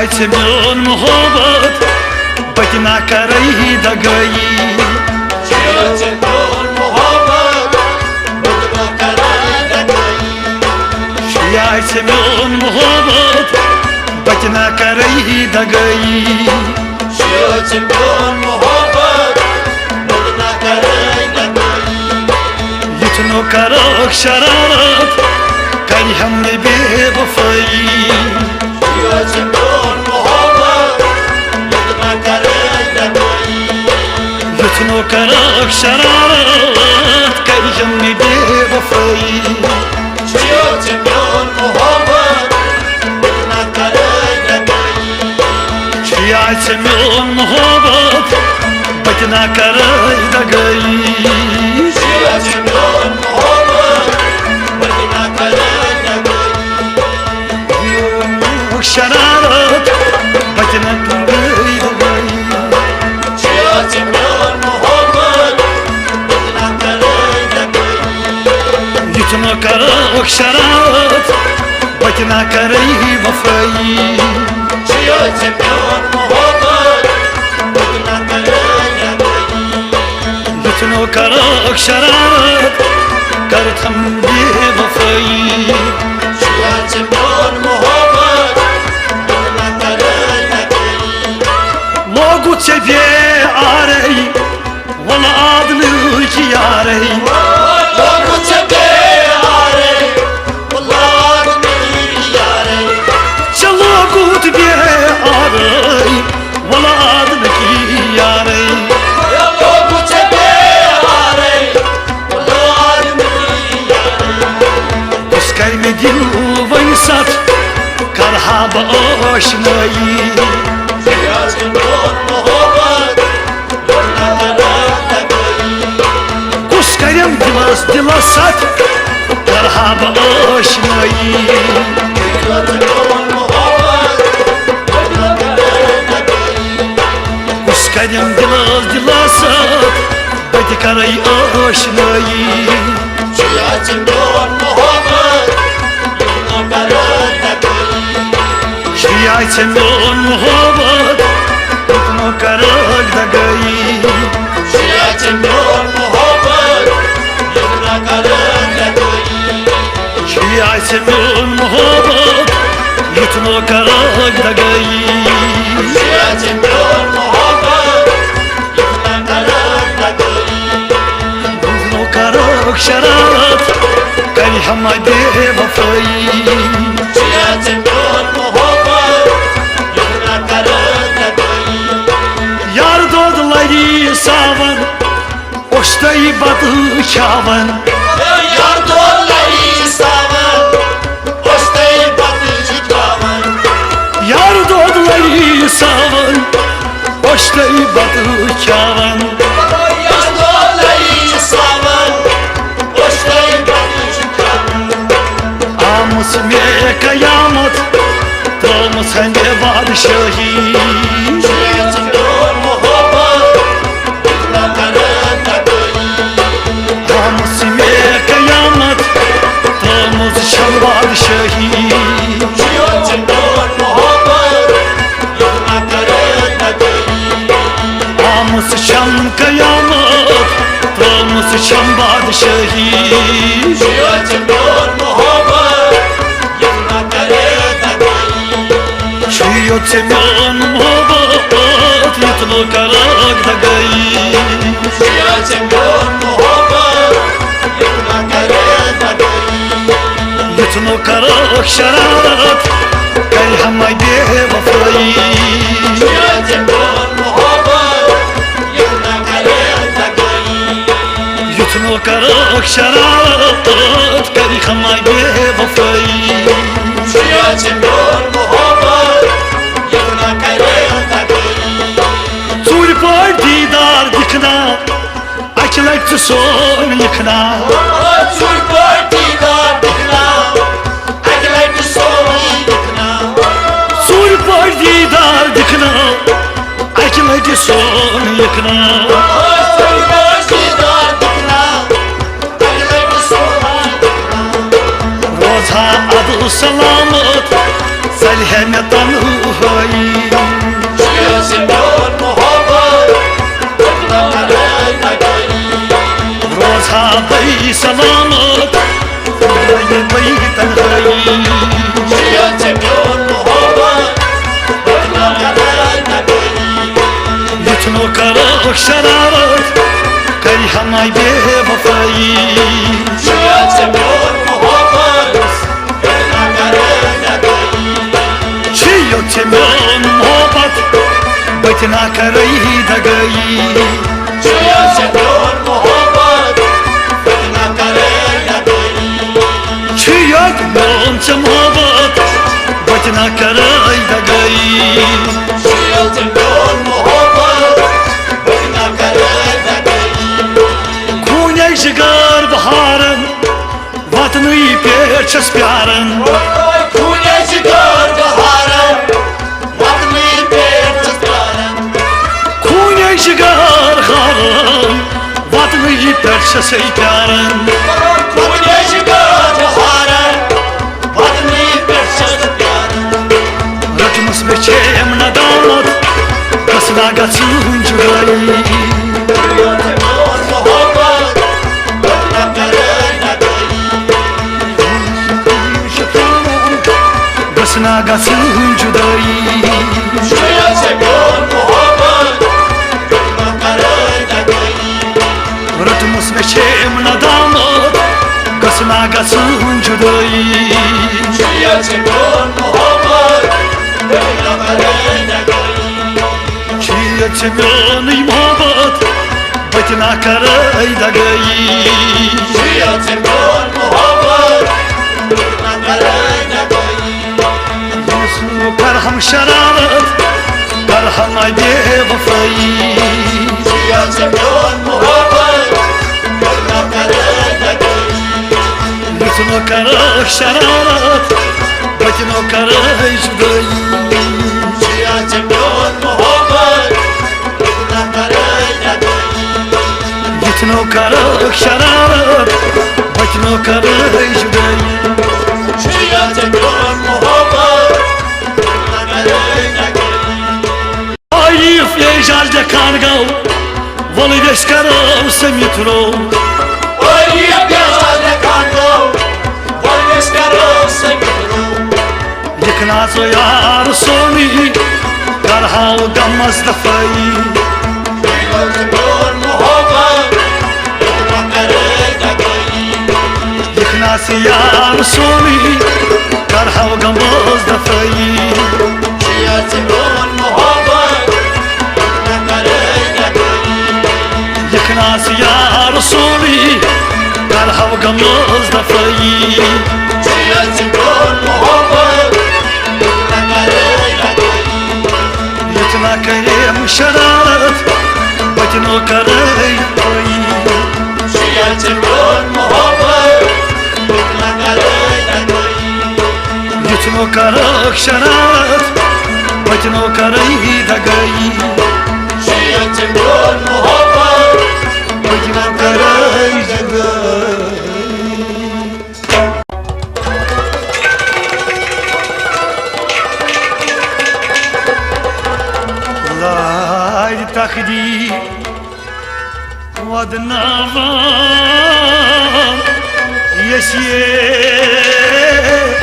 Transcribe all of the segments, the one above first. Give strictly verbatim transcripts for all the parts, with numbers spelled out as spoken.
ژےٚ میون محبت، بہٕ تہِ نا کرے دگٲیی۔ شِیا ژےٚ میون محبت، بہٕ تہِ نا کرے دگٲیی۔ شِیا ژےٚ میون محبت، بہٕ تہِ نا کرے دگٲیی۔ شِیا ژےٚ میون محبت، بہٕ تہِ نا کرے دگٲیی۔ یُتھ نہٕ کرکھ شرارت، کرِ ہم نہٕ بے وفٲیی۔ شِیا ژےٚ میون محبت، بہٕ تہِ نا کرے دگٲیی۔ یُتھ نہٕ کرکھ شرارت، کرِ ہم نہٕ بے وفٲیی۔ شِیا ژےٚ میون محبت، بہٕ تہِ نا کرے دگٲیی۔ شِیا ژےٚ میون محبت، بہٕ تہِ نا کرے دگٲیی۔ شِیا ژےٚ میون محبت، بہٕ تہِ نا کرے دگٲیی۔ میون شرارت، بہٕ تہِ نا کرے دگٲیی۔ شِیا ژےٚ میون محبت، بہٕ تہِ نا کرے دگٲیی۔ یُتھ نہٕ کرکھ شرارت، بہٕ تہِ نا کرے وفٲیی۔ شِیا ژےٚ میون محبت، بہٕ تہِ نا کرے دگٲیی۔ یُتھ نہٕ کرکھ شرارت، کرتھم بے وفٲیی۔ شِیا ژےٚ میون محبت، بہٕ تہِ نا کرے دگٲیی۔ لوگُتھ ژےٚ بے آرے، وَلہٕ آد نہٕ یارے۔ لوگُتھ ژےٚ بے آرے، وَلہٕ آد نہٕ یارے۔ ژےٚ لوگُتھ بے آرے، وَلہٕ آد نہٕ یارے۔ لوگُتھ ژےٚ بے آرے، وَلہٕ آد نہٕ یارے۔ کُس کَرِ مےٚ دِل وۄنۍ سَتھ، کَرٕ ہا بہٕ ٲشنٲیی۔ کُس کریم دِلس دِلس ستھ، کرہا بہٕ ٲشنٲیی۔ کُس کریم دِلس دِلس ستھ، بہٕ تہِ کرے ٲشنٲیی۔ شِیا ژےٚ میون محبت، یُتھ نہٕ کرکھ دگٲیی۔ شِیا ژےٚ میون محبت، یُتھ نہٕ کرکھ دگٲیی۔ شِیا ژےٚ میون محبت، یُتھ نہٕ کرکھ دگٲیی۔ شِیا ژےٚ میون محبت، یُتھ نہٕ کرکھ دگٲیی۔ شِیا ژےٚ میون محبت، یُتھ نہٕ کرکھ دگٲیی۔ یُتھ نہٕ کرکھ شرارت، کرِ ہم بے وفٲیی۔ شِیا ژےٚ میون محبت، یُتھ نہٕ کرکھ دگٲیی۔ یار دود لری ساون، اوٚشتَے بتہٕ کھیاون۔ یار دود لری ساون، اوٚشتَے بتہٕ کھیاون۔ یار دود لری ساون، اوٚشتَے بتہٕ کھیاون۔ یار دود لری ساون، اوٚشتَے بتہٕ کھیاون۔ آمٕژ مےٚ قیامت، ترٲومٕژ ہندِ بادشاہی۔ شِیا ژےٚ میون محبت، یُتھ نہٕ کرکھ دگٲیی۔ آمٕژ مےٚ قیامت، ترٲومٕژ چھم بادشاہی۔ شِیا ژےٚ میون محبت، یُتھ نہٕ کرکھ دگٲیی۔ آمٕژ چھم قیامت، ترٲومٕژ چھم بادشاہی۔ شِیا ژےٚ میون محبت، یُتھ نہٕ کرکھ دگٲیی۔ شِیا ژےٚ میون محبت، یُتھ نہٕ کرکھ دگٲیی۔ شِیا ژےٚ میون محبت، یُتھ نہٕ کرکھ دگٲیی۔ یُتھ نہٕ کرکھ شرارت، کرِ ہم بے وفٲیی۔ شِیا ژےٚ میون محبت، یُتھ نہٕ کرکھ دگٲیی۔ یُتھ نہٕ کرکھ شرارت، کرِ ہم بے وفٲیی۔ شِیا ژےٚ میون محبت، یُتھ نہٕ کرکھ دگٲیی۔ ژوٗرِ پٲٹھۍ دیٖدار دِکھ نا، اَکہِ لَٹہِ ژٕ سون یِکھ نا۔ ژوٗرِ پٲٹھۍ دیٖدار دِکھ نا، اَکہِ لَٹہِ سون یِکھ نا۔ ژوٗرِ پٲٹھۍ دیٖدار دِکھ نا، اَکہِ لَٹہِ سون یِکھ نا۔ ژوٗرِ پٲٹھۍ دیٖدار دِکھ نا، اَکہِ لَٹہِ سون یِکھ نا۔ روزہا اَدٕ سلامت، تیٚلہِ ہے مےٚ تنہٲیی۔ چھُ یہِ زِ میون محبت، بہٕ نہ کرے نہ گٔیی۔ روزہا بے سلامت، یہِ بے تنہٲیی۔ چھُ یہِ زِ میون محبت، بہٕ نہ کرے نہ گٔیی۔ یُتھ نہٕ کرکھ شرارت، کرِ ہا مےٚ بے وفٲیی۔ چھُ یہِ زِ میون محبت، چھُ یوٚت ژےٚ میون محبت، بہٕ تہِ نہ کرے دگٲیی۔ چھُ یوٚت ژےٚ میون محبت، بہٕ تہِ نہ کرے دگٲیی۔ چھُ یوٚت میون ژےٚ محبت، بہٕ تہِ نہ کرے دگٲیی۔ چھُ یوٚت ژےٚ میون محبت، بہٕ تہِ نہ کرے دگٲیی۔ خوٗنے جِگار بہارن، وطنٕے پٮ۪ٹھ چھَس پیاران۔ خوٗنے جِگار بہاران، وطنٕے پٮ۪ٹھ چھَس پیاران۔ خوٗنے جِگار ہاران، وطنٕے پٮ۪ٹھ چھَسے پیاران۔ خوٗنے جِگار بہاران، وطنٕے پٮ۪ٹھ چھَس پیاران۔ رٔٹمٕژ مےٚ چھے أمۍ ندامت، گژھنا گژھٕنۍ جُدٲیی۔ گژھنا گژھٕنۍ جُدٲیی۔ رٔٹمٕژ مےٚ چھے أمۍ ندامت، گژھنا گژھٕنۍ جُدٲیی۔ چھُ یہِ ژےٚ میونٕے محبت، بہٕ تہِ نہ کرے دگٲیی۔ چھُ یہِ ژےٚ میون محبت، بہٕ تہِ نہ کرے دگٲیی۔ یُس نہٕ کرہم شرارت، کرہم بے وفٲیی۔ چھُ یہِ ژےٚ میون محبت، بہٕ تہِ نہ کرے دگٲیی۔ یُس نہٕ کرکھ شرارت، بہٕ تہِ نہٕ کرے جدٲیی۔ چھُ یہِ ژےٚ میون محبت، یُتھ نہٕ کرکھ شرارت، بہٕ تہِ نہٕ کرے جدٲیی۔ چھُ یہِ ژےٚ میون محبت، عارف اعجاز لیکھان گوٚو، وَلہٕ أسۍ کرو سٔمِتھ رو۔ عارف اعجاز لیکھان گوٚو، وَلہٕ أسۍ کرو سٔمِتھ رو۔ یِکھ ناژو یار سونٕے، کرہاو غمس دفٲیی۔ یِکھ ناژ یار سونٕے، کرہاو غمس دفٲیی۔ یِکھ ناژ یار سونٕے، کرہاو غمس دفٲیی۔ یُتھ نہ کریم شرارت، بہٕ تہِ نہٕ کرے دگٲیی۔ یُتھ نہٕ کرکھ شرارت، بہٕ تہِ نہٕ کرے دگٲیی۔ بہٕ تہِ نہٕ کرے دگٲیی۔ لارِ تقدیٖر ودناوان یژھِ ہے،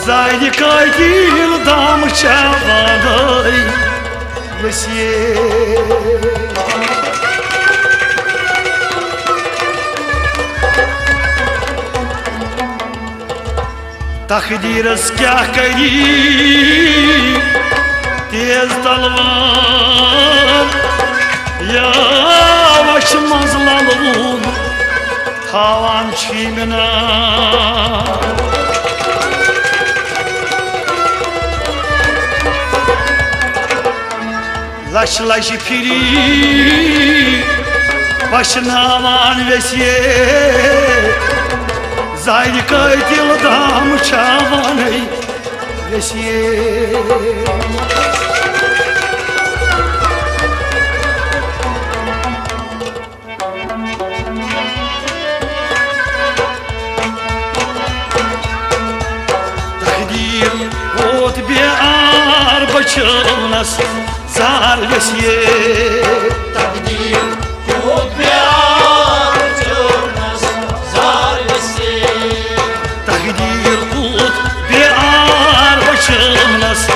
زارِ قٲتِل دام چھا وانَے یژھِ ہے۔ تقدیٖرس کیٛاہ کری تیز تلوار، یا وچھ منٛز للوُن تھاوان چھی مےٚ نار۔ لچھ لچھ پھِری پشناوان ویسے، زارِ قٲتِل دام چھا وانَے ویسے۔ تقدیٖر زار گژھِ۔ تقدیر کھوٚت بیار بچٲونس زار گژھِ۔ تقدیر کھوٚت بیار بچٲونس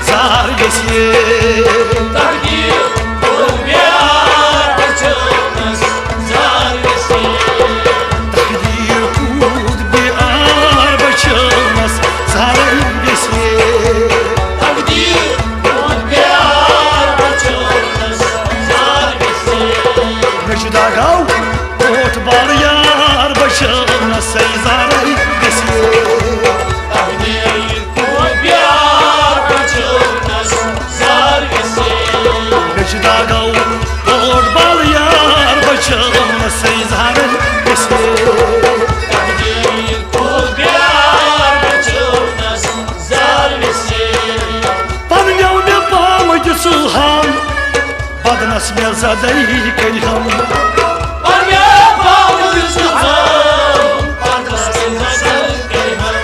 زار گژھِ۔ تقدیر کھوٚت بیار بچٲونس زار گژھِ۔ تقدیر کھوٚت بیار بچٲونس زار گژھِ۔ تقدیر کھوٚت بیار بچٲونس زار گژھِ۔ مےٚ چھُ داغاو کوٹ بال یار بچٲونس زار گژھِ۔ تقدیر کھوٚت بیار بچٲونس زار گژھِ۔ مےٚ چھُ داغاو کوٹ بال یار بچٲونس زار گژھِ۔ تقدیر کھوٚت بیار بچٲونس زار گژھِ۔ پننیو مےٚ پامہٕ دِژٕ ہم، بدنس مےٚ زدے کٔرۍ ہم۔ پننیو پامہٕ دِژٕ ہم، بدنس مےٚ زدے کٔرۍ ہم۔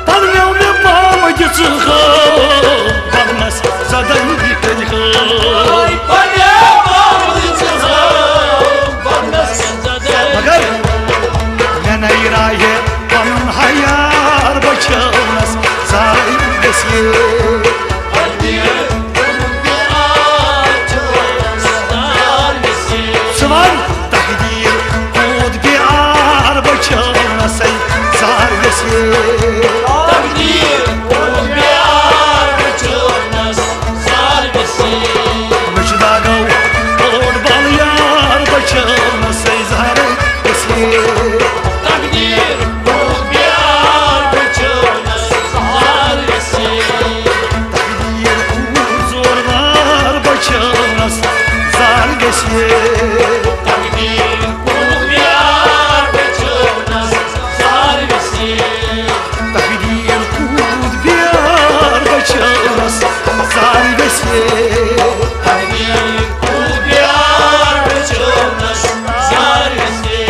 پننیو مےٚ پامہٕ دِژٕ ہم، بدنس زدے کٔرۍ ہم۔ پننیو پامہٕ دِژٕ ہم، بدنس زدے۔ مگر مےٚ نَے راہے پنُن ہیار بچٲونس زار گژھِ۔ ژٕ وَن تقدیر کھوٚت بیار بچٲونس زار گژھِ۔ تقدیر کھوٚت بیار بچٲونس زار گژھِ۔ مےٚ چھُ داغو کوٹ بال یار بچٲونس زار گژھِ۔ تقدیر کھوٚت بیار بچٲونس زار گژھِ۔ تقدیر کھوٚت زور وار بچٲونس زار گژھِ۔ تقدیر کھوٚت بیار بچٲونس زار گژھِ۔ تقدیر کھوٚت بیار بچٲونس زار گژھِ۔ تقدیر کھوٚت بیار بچٲونس زار گژھِ۔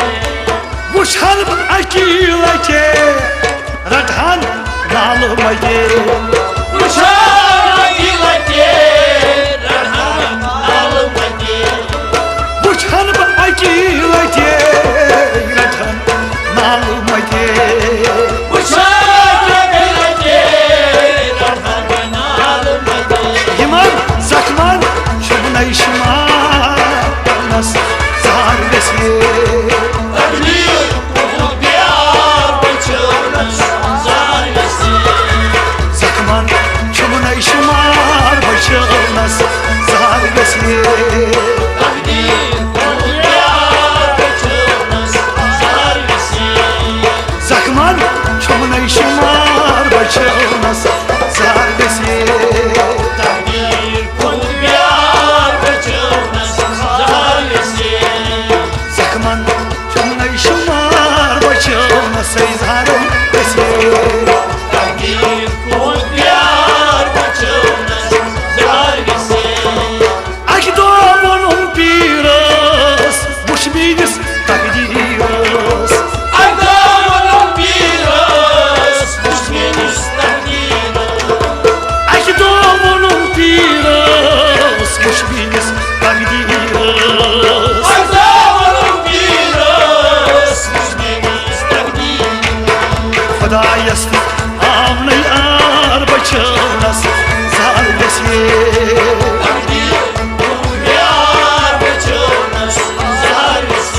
وٕچھن بہٕ اکی لٹہِ رٹہن نالہٕ متہِ۔ وٕچھن اکی لٹہِ رٹہن نالہٕ متہِ۔ وٕچھن بہٕ اکی لٹہِ رٹہن نالہٕ متہِ۔ وٕچھن اکی لٹہِ رٹہن نالہٕ متہِ۔ یِمن زخمن چھُم نَے شُمار کرنس زار گژھِ۔ تقدیر کھوٚت بیار بچٲونس زار گژھِ۔ زخمن چھُم نَے شُمار بچٲونس زار گژھِ۔ تقدیر کھوٚت بیار بچٲونس زار گژھِ۔ زخمن چھُم نَے شُمار بچٲونس زار گژھِ۔ تقدیر کھوٚت بیار بچٲونس زار گژھِ۔ زخمن چھُم نَے شُمار بچٲونس زار گژھِ۔ تقدیر کھوٚت بیار بچٲونس زار گژھِ۔ اکہِ دۄہ ووٚنُم پیٖرس، وُچھ میٲنِس تقدیٖرس۔ اکہِ دۄہ ووٚنُم پیٖرس، وُچھ میٲنِس تقدیٖرس۔ اکہِ دۄہ ووٚنُم پیٖرس، وُچھ میٲنِس تقدیٖرس۔ اکہِ دۄہ ووٚنُم پیٖرس، وُچھ میٲنِس تقدیٖرس۔ خدایس تہِ آو نَے آر بچٲونس زار گژھِ۔ تقدیٖر کھوٚت بیار بچٲونس زار گژھِ۔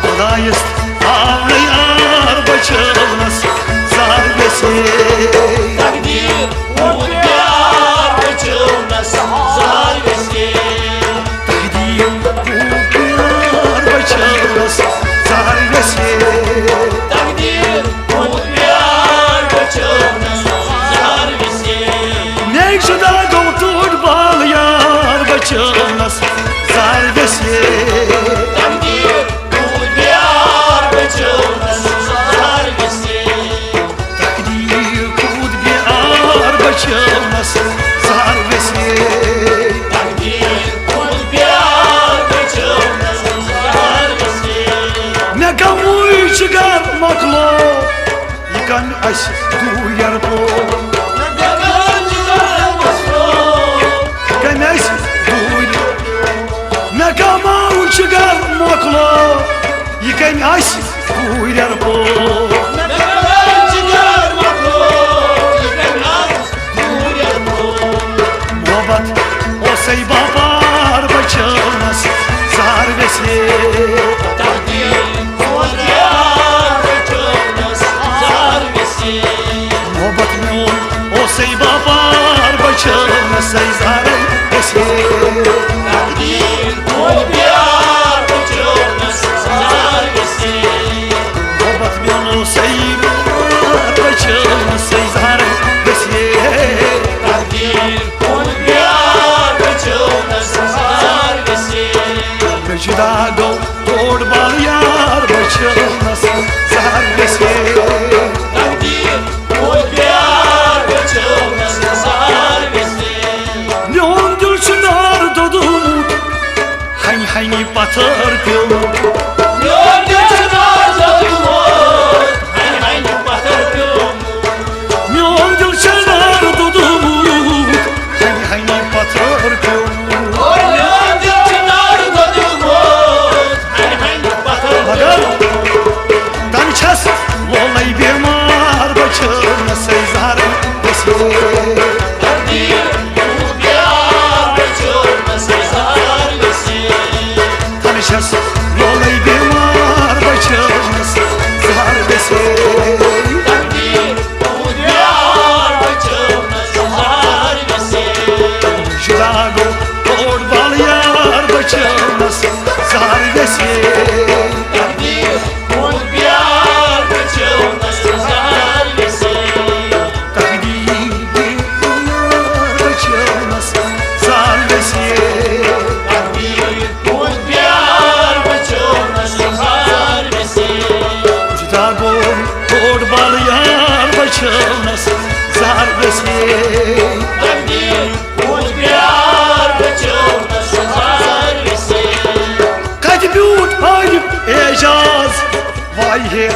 خدایس آو نَے آر بچٲونس زار گژھِ۔ تقدیٖر کھوٚت بیار بچٲونس زار گژھِ۔ تقدیٖر کھوٚت بیار بچٲونس زار گژھِ۔ تقدیٖر کھوٚت بیار بچٲونس زار گژھِ۔ مےٚ چھُ داغو ٹوٹھ بال یار بچٲونس زار گژھِ۔ تقدیٖر کھوٚت بیار بچٲونس زار گژھِ۔ تقدیٖر کھوٚت بیار بچٲونس زار گژھِ۔ تقدیٖر کھوٚت بیار بچٲونس زار گژھِ۔ مےٚ گوٚوُے جگر مۄکلو، یہِ کَمہِ اَسہِ دوٗر یَرٕ پوٚو۔ مےٚ گوٚوُے جگر مۄکلو، یہِ کٔمۍ آسہِ کوٗرٮ۪ر پوٚر؟ مےٚ کٔمۍ آسہِ کوٗرٮ۪ر پوٚر؟ محبت اوسَے باپار بچٲونس زہر ویسے۔ تقدیر اوس یار بچٲونس زہر ویسے۔ محبت میون اوسَے باپار بچٲونس زہر ویسے۔ تقدیر اوس یار بچٲونس زہر ویسے۔ محبت میون اوسَے باپار بچٲونس زہر ویسے۔ تقدیر اوس یار بچٲونس زہر ویسے۔ مےٚ جدا گوٚو کوٚڑ بال یار بچٲونس زہر ویسے۔ تقدیر اوس یار بچٲونس زہر ویسے۔ میون دل چھُ نار دوٚدمُت، ہنہِ ہنہِ پتھر پیوٚمُت۔ میون دل چھُ نار دوٚدمُت، ہنہِ ہنہِ پتھر پیوٚمُت۔ میون دل چھُ نار دوٚدمُت، ہنہِ ہنہِ پتھر پیوٚمُت۔ او میون دل چھُ نار دوٚدمُت، ہنہِ ہنہِ پتھر مگر پیوٚمُت۔ تَنہٕ چھَس لولَے بیمار بچٲونس زہر ویسے۔ تقدیر اوس یار بچٲونس زہر ویسے۔ تَنہٕ چھَس لولَے بیمار بچٲونس زہر ویسے۔ تقدیر اوس یار بچٲونس زہر ویسے۔ جدا گوٚو کوٚڑ بال یار بچٲونس زہر ویسے۔ تقدیر اوس یار بچٲونس زہر ویسے۔ تقدیر یار بچٲونس زہر ویسے۔ تقدیر اوس یار بچٲونس زہر ویسے۔ جدا گوٚو کوٚڑ بال یار بچٲونس زہر ویسے۔ تقدیر اوس یار بچٲونس زہر ویسے۔ کتہِ بیوٗٹھ عارف اعجاز، وایہِ ہے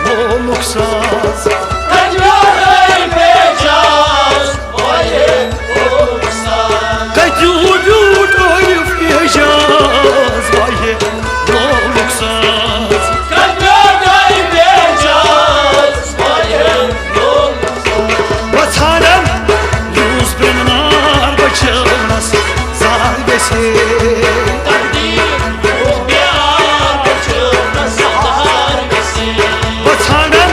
لولُک ساز۔ کتہِ بیوٗٹھ عارف اعجاز، وایہِ ہے لولُک ساز۔ کتہِ بیوٗٹھ عارف اعجاز، وایہِ ہے لولُک ساز۔ کتہِ بیوٗٹھ عارف اعجاز، وایہِ ہے لولُک ساز۔ بہٕ ژھانڈن یوٗس برٛنٛدٕ نار بچٲونس زہر ویسے۔ تقدیر اوس یار بچٲونس زہر ویسے۔ بہٕ ژھانڈن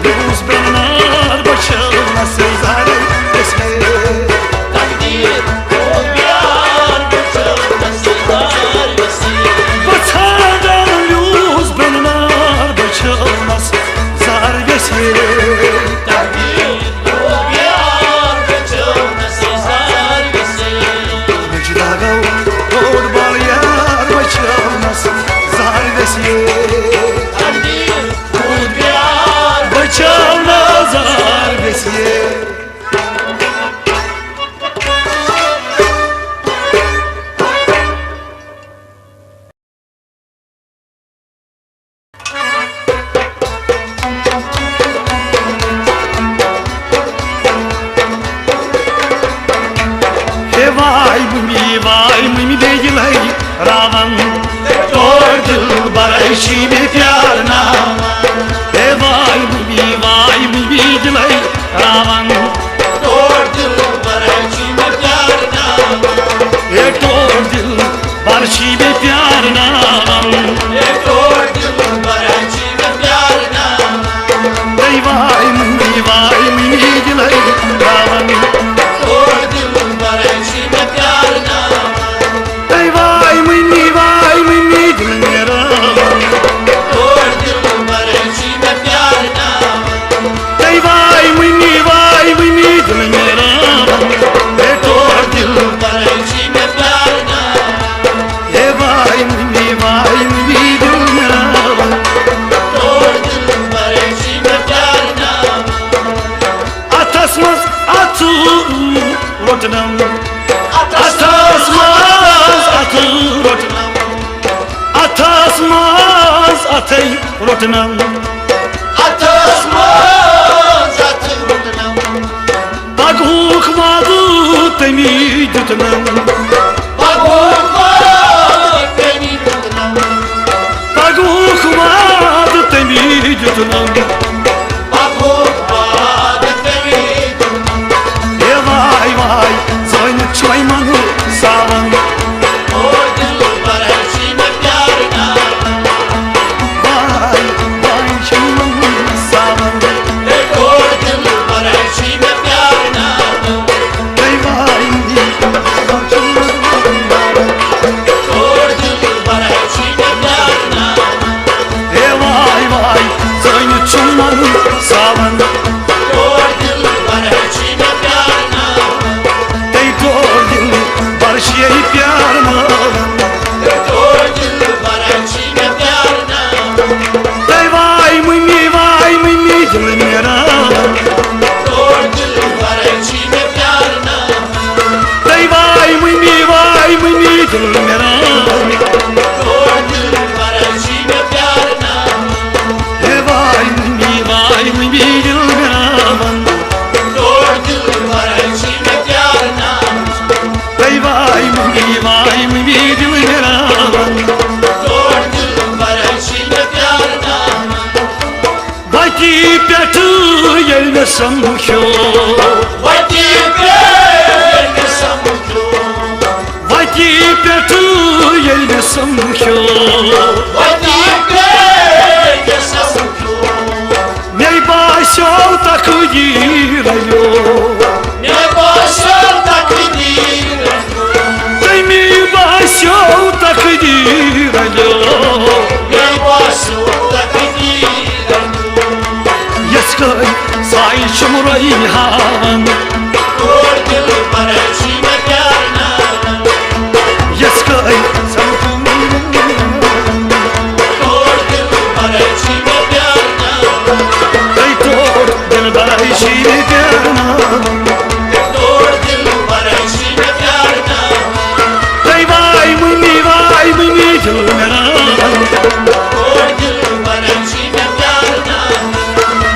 یوٗس برٛنٛدٕ نار بچٲونس زہر ویسے۔ تقدیر اوس یار بچٲونس زہر ویسے۔ بہٕ ژھانڈن یوٗس برٛنٛدٕ نار بچٲونس زہر ویسے۔ تقدیر اوس یار بچٲونس زہر ویسے۔ مےٚ چھُ داغو کوٚڑ بال یار بچٲونس زہر ویسے۔ تقدیر اوس یار بچٲونس زہر ویسے۔ ہے واے ممی، واے ممی، بیٚیہِ لَرِ راوان، تور دِلبرے چھی مےٚ پیارناوان۔ ہے واے ممی، واے ممی، بیٚیہِ لَرِ راوان، تور دِلبرے چھی مےٚ پیارناوان۔ ہے تور دِلبر چھی مےٚ پیارناوان۔ ہے تور دِلبرے چھی مےٚ پیارناوان۔ ہے واے ممی، واے ممی، دِلے راوان۔ تور دِلبرے چھی مےٚ پیارناوان۔ ہے واے ممی، واے ممی، دِل مےٚ راوان۔ تور دِلبرے چھی مےٚ پیارناوان۔ ہے واے ممی، واے ممی، دِل مےٚ راوان۔ ہے تور دِلبرے چھی مےٚ پیارناوان۔ ہے واے ممی، واے ممی، دِل مےٚ راوان۔ تور دِلبرے چھی مےٚ پیارناوان۔ اَتھَس منٛز اَتھٕ روٚٹنَم۔ اَتھَس منٛز اَتھٕ روٚٹنَم۔ اَتھَس منٛز اَتھَے روٚٹنَم۔ اَتھَس منٛز اَتھٕ روٚٹنَم۔ پَگہُک وعدٕ تٔمی دیُتنَم۔ پَگہُک وعدٕ تٔمی دیُتنَم۔ پٮ۪ٹھٕ ییٚلہِ مےٚ سمکھیو، وتی پٮ۪ٹھ ییٚلہِ مےٚ سمکھیو۔ وتی پٮ۪ٹھٕ ییٚلہِ مےٚ سمکھیو، وتی پٮ۪ٹھ ییٚلہِ مےٚ سمکھیو۔ مےٚ باسیو تقدیٖر رلیو۔ مےٚ باسیو تقدیٖر رلیو۔ تٔمی باسیو تقدیٖر رلیو۔ مےٚ باسیو تقدیٖر رلیو۔ یِتھ کٔنۍ سایہِ چھُم رۄہی ہاوان۔ تور دِلبر چھُے مےٚ پیارناوان۔ یِتھ کٔنۍ تور دِلبر چھُے مےٚ پیارناوان۔ تٔمۍ تور دِلبر چھُے مےٚ پیارناوان۔ تور دِلبر چھُے مےٚ پیارناوان۔ تٔمۍ واے مُنی، واے مُنی دِل مےٚ راوان۔ تور دِلبر چھُے مےٚ پیارناوان۔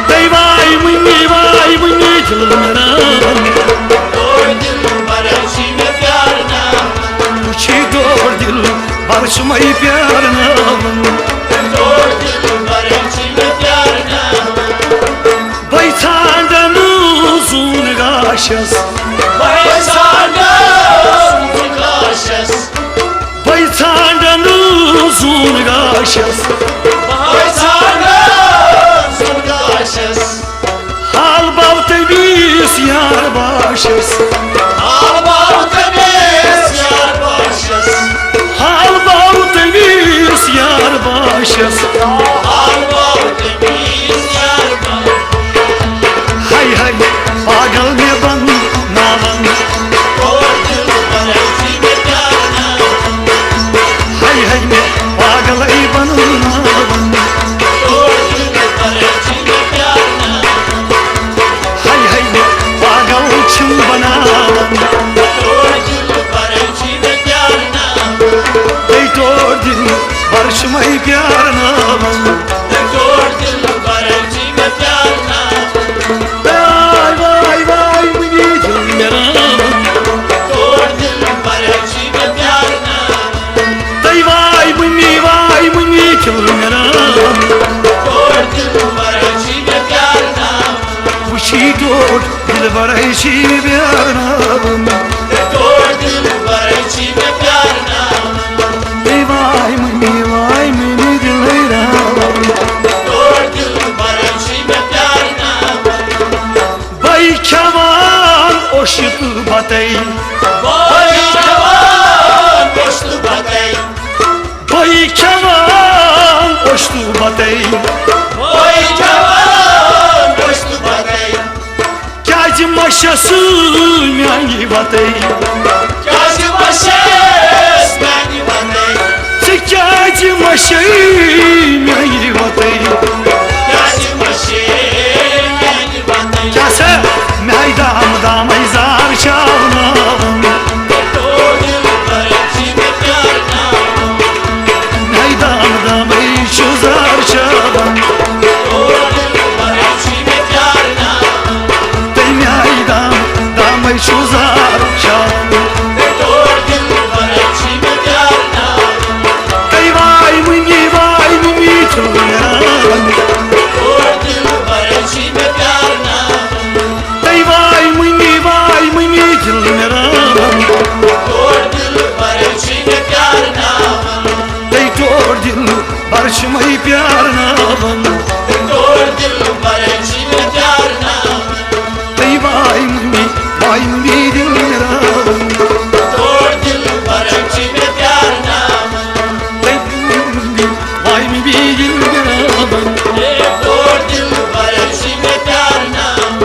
تٔمۍ واے مُنی، واے مُنی دِل مےٚ راوان۔ تور دِلبر چھُے مےٚ پیارناوان۔ وٕچھی تور دِلبر چھُ مےٚ پیارناوان۔ تور دِلبر چھُے مےٚ پیارناوان۔ بہٕ ژھانڈن زوٗن گاشس۔ بہٕ ژھانڈن زوٗن گاشس۔ بہٕ ژھانڈن زوٗن گاشس۔ بہٕ ژھانڈن زوٗن گاشس۔ حال باو تٔمِس یار باشس۔ حال باو تٔمِس یار باشس۔ حال باو تٔمِس یار باشس۔ حال باو تٔمِس یار باشس۔ ہاے ہاے پاگل مےٚ بناوان۔ تور دِلبر چھُے مےٚ پیارناوان۔ ہاے ہاے مےٚ پاگلے بناوان۔ تور دِلبر چھُے مےٚ پیارناوان۔ ہاے ہاے مےٚ پاگل چھُم بناوان۔ تور دِلبر چھُے مےٚ پیارناوان۔ تٔمۍ تور دِلبر چھُ مےٚ پیارناوان۔ تور دِلبر چھُے مےٚ پیارناوان۔ واے واے واے مُنی دِل مےٚ راوان۔ تور دِلبر چھُے مےٚ پیارناوان۔ تٔمۍ واے مُنی، واے مُنی دِل مےٚ راوان۔ تور دِلبر چھُے مےٚ پیارناوان۔ وٕچھی تور دِلبر چھُے مےٚ پیارناوان۔ تور دِلبر چھُے مےٚ پیارناوان۔ تٔمۍ واے مُنی، واے مُنی دِل راوان۔ تور دِلبر چھُے مےٚ پیارناوان۔ بہٕ کھٮ۪وان اوٚش تہٕ بَتَے۔ بہٕ کھٮ۪وان اوٚش تہٕ بَتَے۔ بہٕ کھٮ۪وان اوٚش تہٕ بَتَے۔ بہٕ کھٮ۪وان اوٚش تہٕ بَتَے۔ کیٛازِ مَشَس میٛانہِ وَتَے؟ کیٛازِ مَشَس میٛانہِ وَتَے؟ ژٕ کیٛازِ مَشَے میٛانہِ وَتَے؟ کیٛازِ مَشَے میٛانہِ وَتَے؟ کیٛاہ سا میٛانہِ دام دامَے زار چاوناوان؟ تور دِلبر چھُے مےٚ پیارناوان۔ میٛانہِ دام دامَے چھُ زار چاوان۔ تور دِلبر چھُے مےٚ پیارناوان۔ تٔمۍ میٛانہِ دام دامَے چھُ زار چاوان۔ تور دِلبر چھُے مےٚ پیارناوان۔ تٔمۍ واے مُنی، واے مُنی دِل مےٚ راوان۔ تور دِلبر چھُے مےٚ پیارناوان۔ تٔمۍ واے مُنی، واے مُنی دِل مےٚ راوان۔ تور دِلبر چھُے مےٚ پیارناوان۔ تٔمۍ تور دِلبر چھُ مےٚ پیارناوان۔ تور دِلبر چھُے مےٚ پیارناوان۔ تٔمۍ واے مُنی، واے مُنی دِل مےٚ راوان۔ تور دِلبر چھُے مےٚ پیارناوان۔ تٔمۍ واے مُنی، واے مُنی دِل مےٚ راوان۔ تور دِلبر چھُے مےٚ پیارناوان۔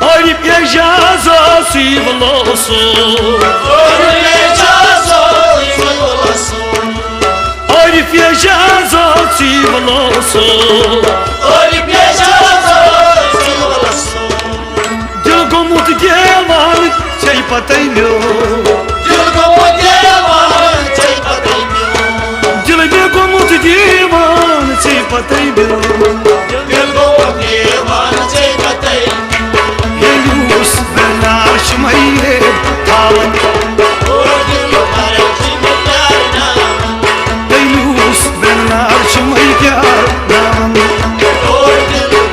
Arif Ejaz C will also. Arif Ejaz C will also. Arif Ejaz C will also. Arif Ejaz C will also. دِل گوٚمُت دیوان ژےٚ پتے میون۔ دِل گوٚمُت دیوان ژےٚ پتے میون۔ دِل مےٚ گوٚمُت دیوان ژےٚ پتے میون۔ دِل گوٚمُت دیوان ژےٚ پتے۔ ییٚلہِ یوٗس بٮ۪نار چھُ مےٚ ییٚتہِ تھاوان۔ تور دِل بَرَن چھِ مےٚ پیارناوان۔ ییٚلہِ یوٗس بٮ۪نار چھُ مےٚ پیارناوان۔ تور دِل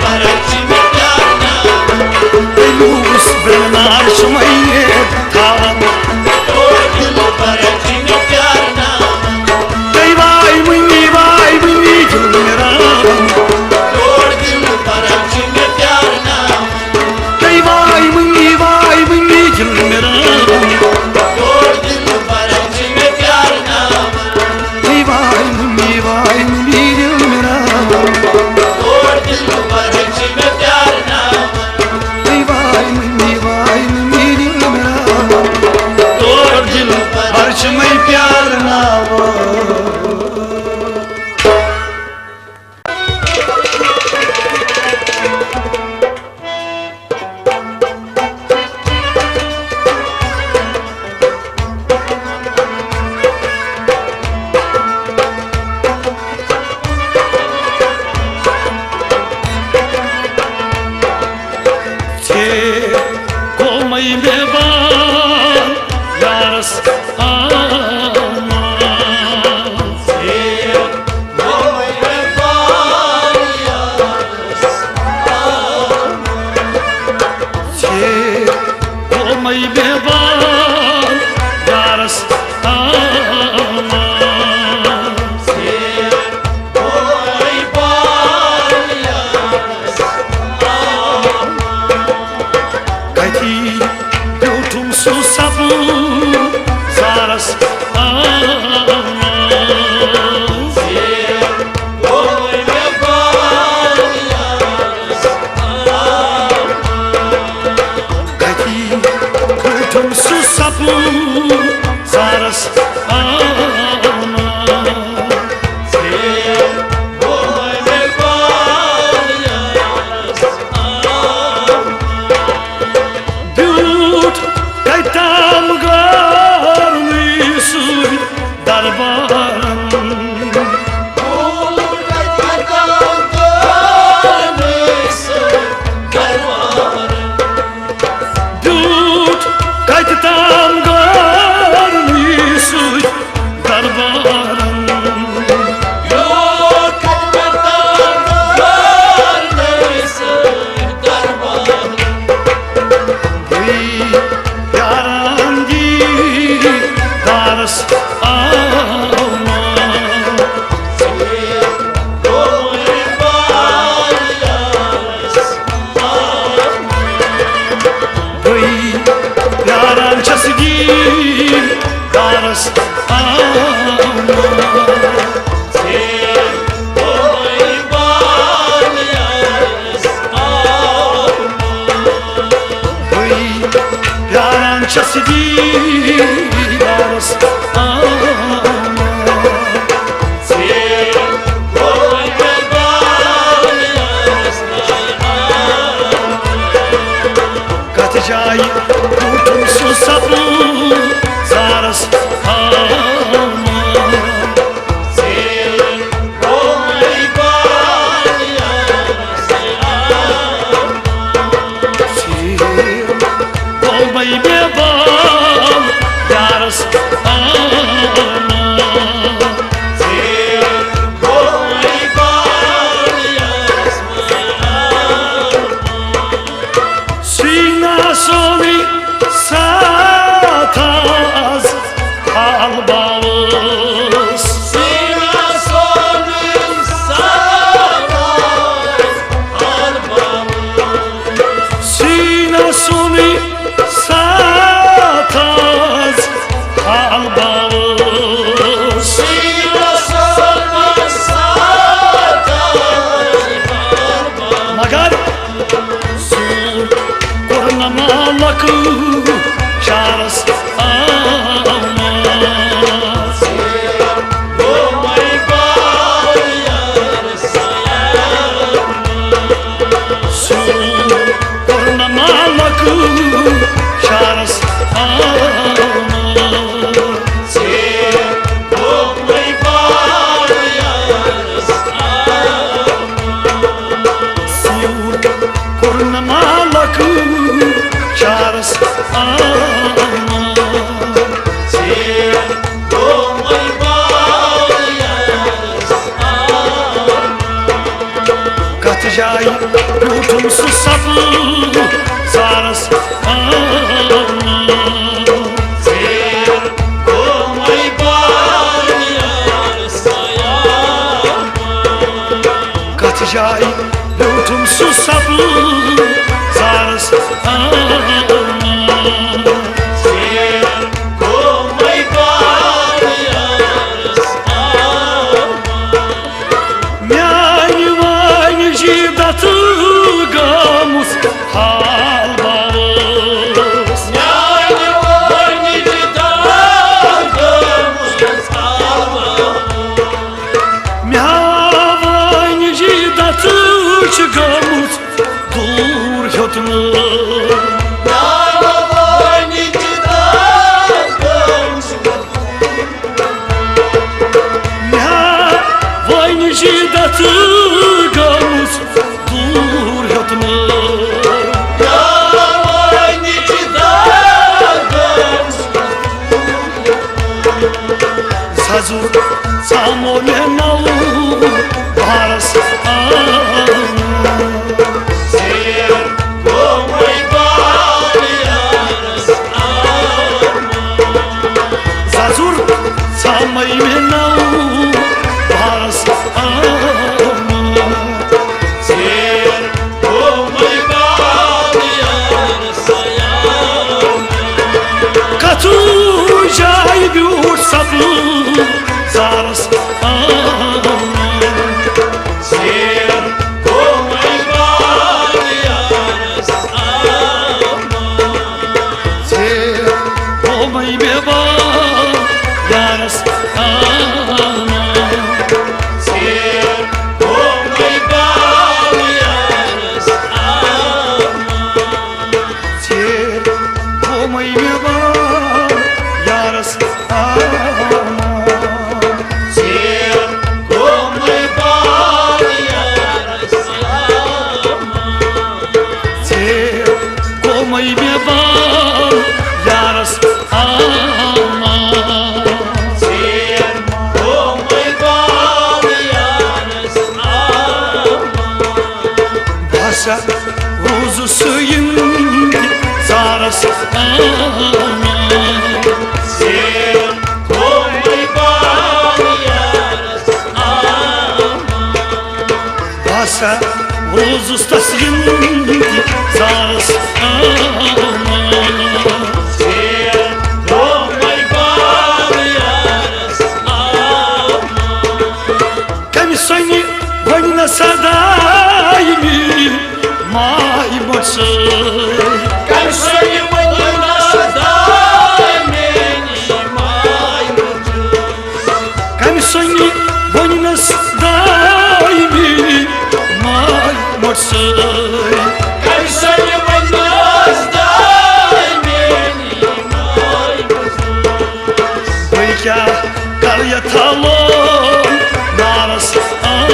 آما۔ ژےٚ گوٚوے مےٚ پال یارس آما۔ بیوٗٹھ کتہِ تام گارنٕے سۭتۍ دربارن۔ بیوٗٹھ کتہِ تام گارنٕے سۭتۍ دربارن۔ بہٕ پیاران دیٖدارس آما۔ بہٕ پیاران چھَس دیٖدارس آما۔ بہٕ پیاران چھَس دیٖدارس آما۔ کتھ جایہِ روٗدُم سُہ سپُز زارس آما۔ ژےٚ گوٚومَے مےٚ بال یارس آما۔ سیٖنا سونُے ساتھ آز حال باوس۔ سیٖنا سونُے ساتھ آز حال باوس۔ سیٖنا سونُے ساتھ آز حال باوس۔ سیٖنا سونُے ساتھ آز حال باوس۔ مگر سوٗر کوٚر نہٕ مالک شارس آما۔ سوٗر کوٚر نہٕ مالک شارس آما۔ سوٗر کوٚر نہٕ مالک شارس آما۔ کتھ جایہِ روٗدُم سُہ سپُز زارس آما۔ کتھ جایہِ بیوٗٹھُم سُہ سپُز زارس آما۔ میانہِ وانہِ جی دتھ گامُت حال باوس۔ میانہِ وانہِ جی دتھ گامُت حال باوس۔ میاوٲنۍ جی دتھ چھِ گٔمٕژ دوٗر ہیوٚتمُت۔ میاوٲنۍ جی دتھ گٔمٕژ۔ میاوٲنۍ جی دتھ گٔمٕژ دوٗر ہیوٚتمُت۔ میاوٲنۍ جی دتھ گٔمٕژ۔ ززُر ژامو مےٚ نوٚو بارس آما۔ ززُر ژامے مےٚ نوٚو بارس آما۔ کتھوٗ جایہِ بیوٗٹھ سپُز زارس آما۔ ژےٚ گوٚومَے مےٚ بال روٗزُس یِنتظارس امان۔ ژےٚ گوٚومَے بال یارس امان۔ بہٕ ہسا روٗزُس تس یِنتظارس امان۔ ژےٚ گوٚومَے بال یارس امان۔ کمہِ سۄنہِ وۄنۍ نہ سداے میٛٲنۍ ماے مۄٹ سٲے۔ کمہِ سۄنہِ وۄنۍ نہ سداے میٛٲنۍ ماے مۄٹ سٲے۔ کمہِ سۄنہِ وۄنۍ نہ سداے میٛٲنۍ ماے مۄٹ سٲے۔ کمہِ سۄنہِ وۄنۍ نہ سداے میٛٲنۍ ماے مۄٹ سٲے۔ بہٕ کیٛاہ کرٕ یتھ لول نارس امان۔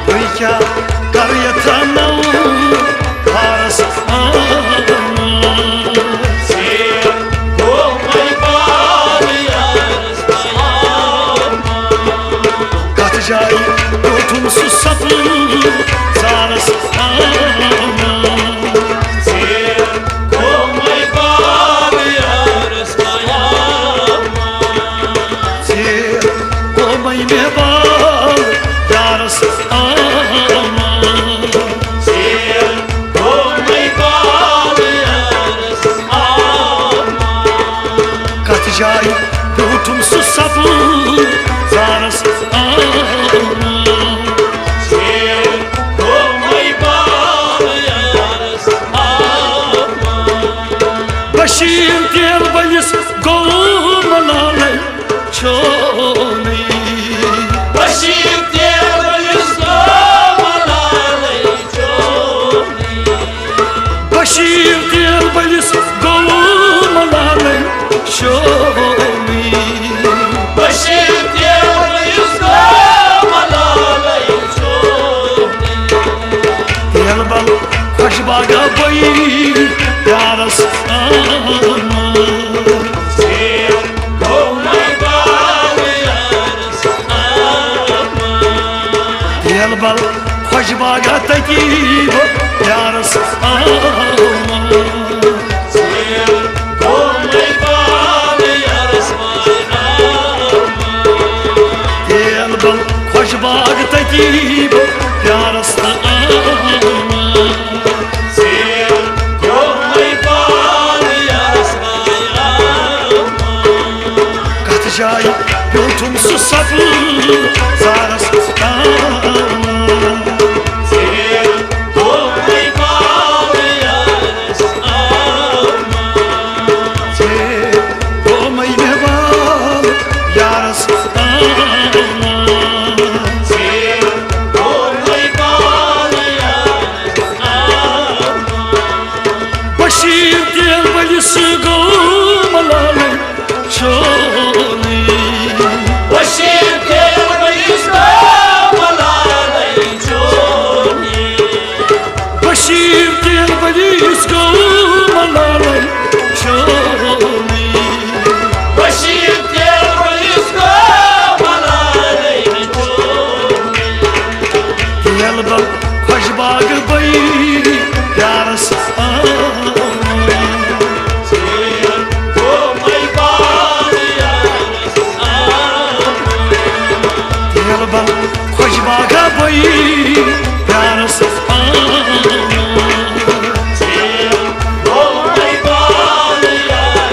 بہٕ کیٛاہ کرٕ یتھ نو بارس امان۔ کتھ جایہِ بیوٗٹھُم سُہ سپُن زارس امان۔ ژےٚ گوٚومَے بال یارس امان۔ ژےٚ گوٚومَے مےٚ بال یارس امان۔ ژےٚ گوٚومَے بال یارس امان۔ کتھ جایہِ بیوٗٹھُم سُہ سپُن زارس امان۔ ژےٚ گوٚومَے بال یارس امان۔ بشیٖر تیل بٔلِس گوٚو ملالے چونٕے۔ بشیٖر تیل بٔلِس گوٚو ملالے چونٕے۔ بشیٖر تیل بٔلِس گوٚو ملالے چونٕے۔ بشیٖر تیل بٔلِس گوٚو ملالے چونٕے۔ تیل بل خۄش باغا بٔے یارس امان۔ ژےٚ گوٚومَے بال یارس امان۔ تیل بل خۄش باغا تٔتی بہٕ یارس امان۔ ژےٚ گوٚومَے بال یارس امان۔ تیل بل خۄش باغ تٔتی بہٕ یارس امان۔ ژےٚ گوٚومَے بال یارس امان۔ کتھ جایہِ بیوٗٹھُم سُہ سپُن زارس امان۔ ژےٚ گوٚومَے بال یارس امان۔ ژےٚ گوٚومَے مےٚ بال یارس امان۔ ژےٚ گوٚومَے بال یارس امان۔ بشیٖر تیل بٔلِس گوٚو ملالے چونٕے۔ بشیٖر تیل بٔلِس گوٚو ملالے چونٕے۔ بشیٖر تیل بٔلِس گوٚو ملالے چونٕے۔ بشیٖر تیل بٔلِس گوٚو ملالے چونٕے۔ تیل بل خۄش باغ بٔے یارس امان۔ ژےٚ گوٚومَے بال یارس امان۔ تیل بل خۄش باغا بٔے یارس امان۔ ژےٚ گوٚومَے بال یارس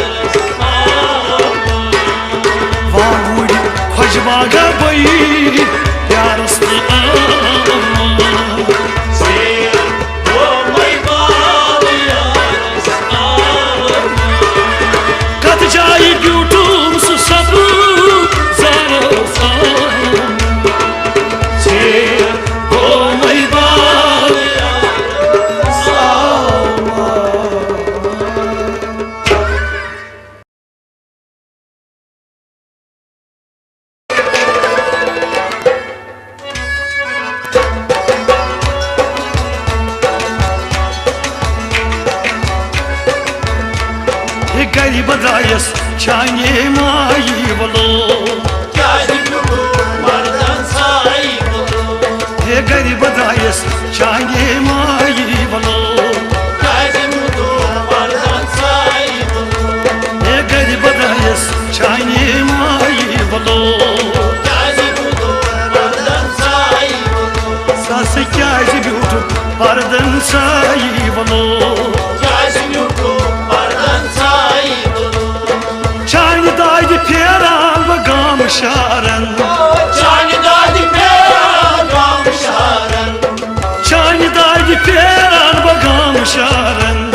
غریب درایس چانی مائی ولو۔ کیازِ بیوٹھو پردن سائی ولو؟ ہے غریب درایس چانی مائی ولو۔ کیازِ بیوٹھو پردن سائی ولو؟ ہے غریب درایس چانی مائی ولو۔ کیازِ بیوٹھو پردن سائی ولو؟ ساسے کیازِ بیوٹھو پردن سائی ولو؟ کیازِ بیوٹھو پردن سائی ولو؟ چانہِ دادِ پھیران بہٕ گام شہرن۔ چانہِ دادِ پھیران گام شہرن۔ چانہِ دادِ پھیران بہٕ گام شہرن۔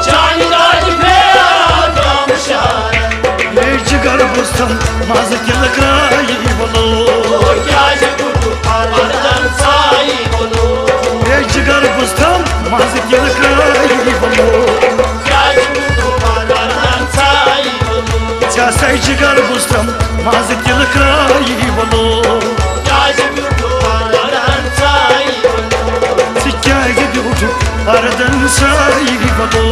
چانہِ دادِ پھیران گام شہرن۔ ہے جگر بوزتھم منٛزٕ تِلہٕ کرٛایی ولو۔ کیازِ بیوٹھو پردن سائی ولو؟ ہے جگر بوزتھم منٛزٕ تِلہٕ کرٛایی ولو۔ کیازِ بیوٹھو پردن سائی ولو؟ ژےٚ سا جگر بوزتھم منٛزٕ تِلہٕ کرٛایی ولو۔ کیازِ بیوٹھو پردن سائی ولو؟ ژٕ کیازِ بیوٹھو پردن سائی ولو؟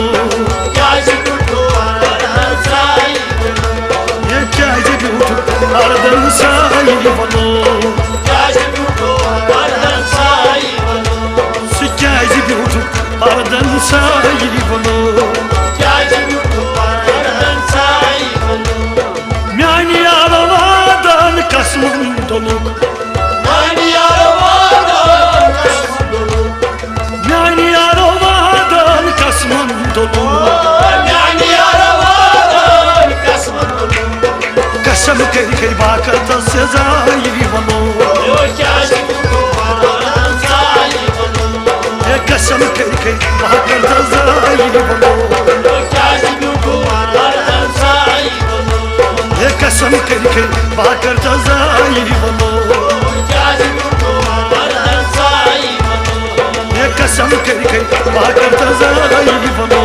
کیازِ بیوٹھو پردن سائی ولو؟ ہے کیازِ بیوٹھو پردن سائی ولو؟ کیازِ بیوٹھو پردن سائی ولو؟ سُہ کیازِ بیوٹھو پردن سائی ولو؟ کیازِ بیوٹھو پردن سائی ولو؟ میانہِ یارو وعدن قسمن دولُکھ۔ میانہِ یارو وعدن قسمن دولُکھ۔ میانہِ یارو وعدن قسمن دولُکھ۔ میانہِ یارو وعدن قسمن دولُکھ۔ قسم کٔرۍ کٔرۍ باکر تس سزایی ونو۔ کیازِ بیوٹھو پردن سائی ولو؟ ہے قسم کٔرۍ کٔرۍ باکر تس سزایی ونو۔ کیازِ بیوٹھو پردن سائی ولو؟ ہے قسم کٔرۍ کٔرۍ باکر تس سزایی ونو۔ کیازِ بیوٹھو پردن سائی ولو؟ ہے قسم کٔرۍ کٔرۍ باکر تس سزایی ونو۔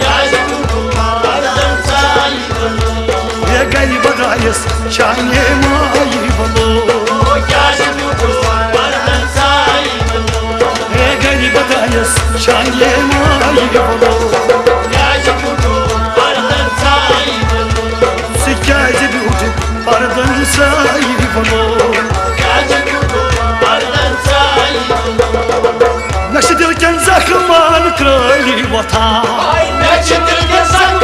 کیازِ بیوٹھو پردن سائی ولو؟ ہے غریب درایس چانی مائی ولو۔ کیازِ بیوٹھو پردن سائی ولو؟ ہے غریب درایس چانی مائی ولو۔ کیازِ بیوٹھو پردن سائی ولو؟ سُہ کیازِ بیوٹھو پردن سائی ولو؟ کیازِ بیوٹھو پردن سائی ولو؟ مےٚ چھِ دِل کٮ۪ن زخمن کرٛٲلی وۄتھان۔ مےٚ چھِ دِل کٮ۪ن زخمن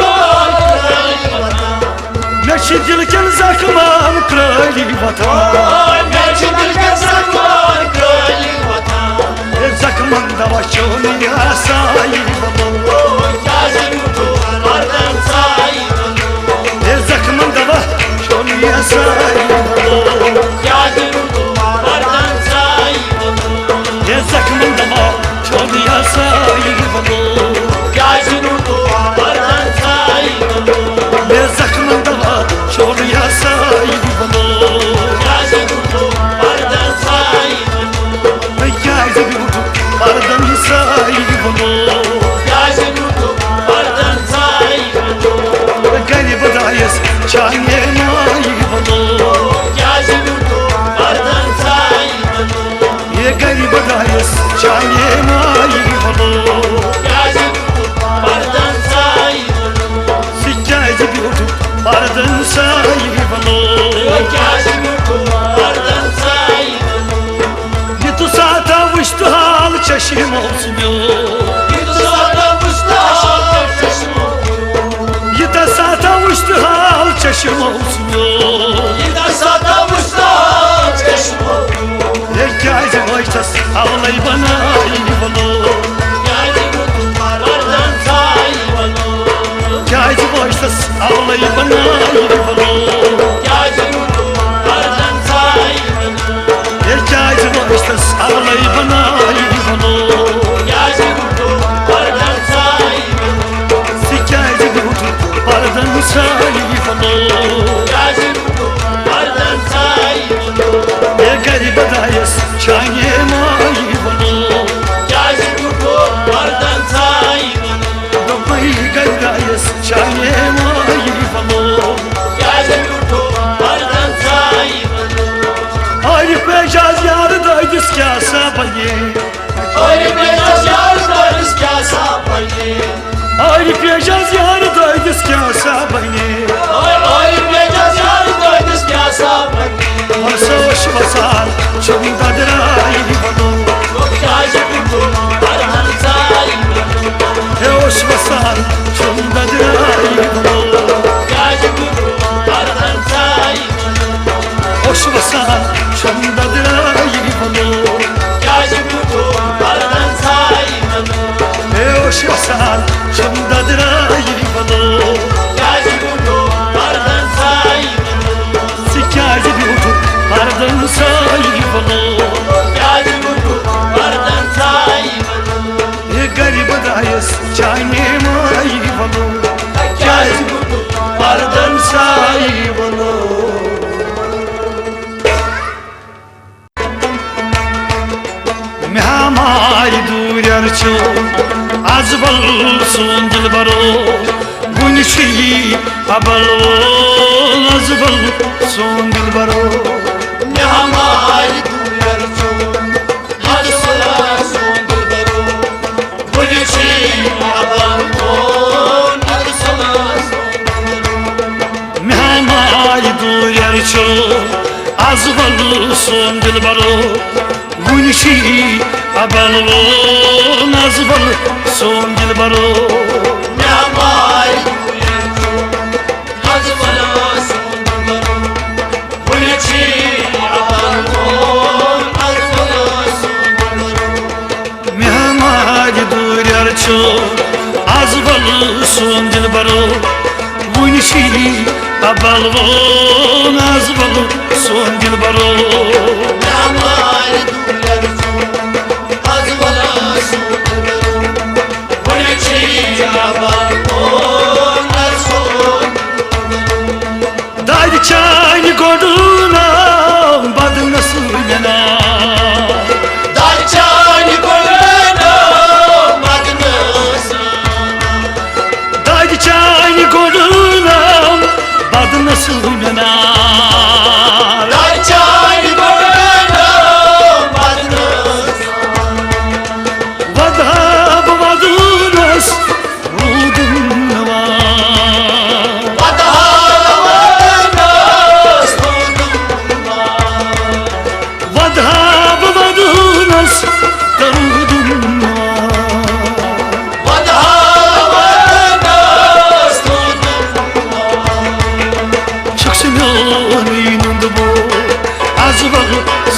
کرٛٲلی وۄتھان۔ مےٚ چھِ دِل کٮ۪ن زخمن کرٛٲلی وۄتھان۔ مےٚ چھِ دِل کٮ۪ن زخمن کرٛٲلی وۄتھان۔ ہے زخمن دوا چھُنہٕ یہِ سائی ولو۔ کیازِ بیوٹھو پردن سائی ولو؟ ہے زخمن دوا چھُنہٕ یہِ سائی ولو۔ کیازِ بیوٹھو پردن سائی ولو؟ ہے زخمن دوا چھُنہٕ یہِ سائی ولو۔ کیازِ بیوٹھو پردن سائی ولو؟ ہے زخمن دوا چھُنہٕ یہِ سائی ولو۔ کیازِ بیوٹھو پردن سائی ولو؟ ہے کیازِ بیوٹھو پردن سائی ولو؟ کیازِ بیوٹھو پردن سائی ولو؟ ہے غریب درایس چانی مائی ولو۔ کیازِ بیوٹھو پردن سائی ولو؟ ہے غریب درایس چانی مائی ولو۔ کیازِ بیوٹھو پردن سائی ولو؟ سُہ کیازِ بیوٹھو پردن سائی ولو؟ کیازِ بیوٹھو پردن سائی ولو؟ یہِ تہٕ ساتا وٕچھتہٕ حال چشمو سٕنٛدیو۔ یہِ تہٕ ساتا وٕچھتہٕ حال چشمو۔ یہِ تہٕ ساتا وٕچھتہٕ حال چشمو سٕنٛدیو۔ یہِ تہٕ ساتا وٕچھتہٕ حال چشمو۔ ہے کیازِ وٲتۍ تس اولے بنائی ولو؟ کیازِ بیوٹھو پردن سائی ولو؟ کیازِ وٲتۍ تس اولے بنائی ولو؟ کیازِ بیوٹھو پردن سائی ولو؟ ہے کیازِ وٲتۍ تس اولے بنائی ولو؟ کیازِ بیوٹھو پردن سائی ولو؟ سُہ کیازِ بیوٹھو پردن سائی ولو؟ کیازِ بیوٹھو پردن سائی ولو؟ ہے غریب درایس چانی مائی ولو۔ کیازِ بیوٹھو پردن سائی ولو؟ دوٚپمَے غریب درایس چانی مائی ولو۔ چھُم ددرایہِ وَنو۔ کیٛازِ گوٚو پردن سایہِ وَنو؟ ہے اوس وَسان چھُم ددرایہِ وَنو۔ کیٛازِ گوٚو پردن سایہِ وَنو؟ اوس وَسان چھُم ددرایہِ وَنو۔ کیٛازِ گوٚو پردن سایہِ وَنو؟ ہے اوس وَسان چھُم ددرایہِ وَنو۔ کیٛازِ گوٚو پردن سایہِ وَنو؟ ژٕ کیٛازِ بیوٗٹھُکھ پردن سایہِ وَنو؟ کیٛازِ گوٚو پردن سایہِ وَنو؟ یہِ غریب درایس چانے مایہِ وَنو۔ کیٛازِ گوٚو پردن سایہِ وَنو؟ مےٚ ہا مایہِ دوٗرٮ۪ر چھُ از ول سون دِلبرو، وُنہِ چھُ یی ابل وول از ول سون دِلبرو۔ مےٚ ہا مایہِ دوٗرٮ۪ر چھُ از ول سون دِلبرو، وُنہِ چھُ یی ابل وول از ول سون دِلبرو۔ مےٚ ہا مایہِ دوٗرٮ۪ر چھُ از ول سون دِلبرو، وُنہِ چھُ یی ابل وول از ول سون دِلبرو۔ مےٚ ہا مایہِ دوٗرٮ۪ر چھُ از ول سون دِلبرو، وُنہِ چھُ یی ابل وول از ول سون دِلبرو۔ مےٚ ہا مایہِ دوٗرٮ۪ر چھُ از ول سون دِلبرو، وُنہِ چھُ یی ابل وول از ول سون دِلبرو۔ مےٚ ہا مایہِ دوٗرٮ۪ر چھُ از ول سون دِلبرو، وُنہِ چھُ یی ابل وول از ول سون دِلبرو۔ دادِ چانہِ گۄڈٕ ناو بدنس مےٚ ناو۔ دادِ چانہِ گۄڈٕ ناو بدنس۔ دادِ چانہِ گۄڈٕ ناو بدنس مےٚ ناو۔ دادِ چانہِ گۄڈٕ ناو بدنس۔ وۄدہا بہٕ وَدُنَس روٗدُم نہٕ وان۔ وۄدہا بہٕ وَدُنَس روٗدُم نہٕ وان۔ وۄدہا بہٕ وَدُنَس تہٕ روٗدُم نہٕ وان۔ وۄدہا بہٕ وَدُنَس روٗدُم نہٕ وان۔ چھُکھ ژٕ میون یہِ نُنٛدٕ بوے، از ول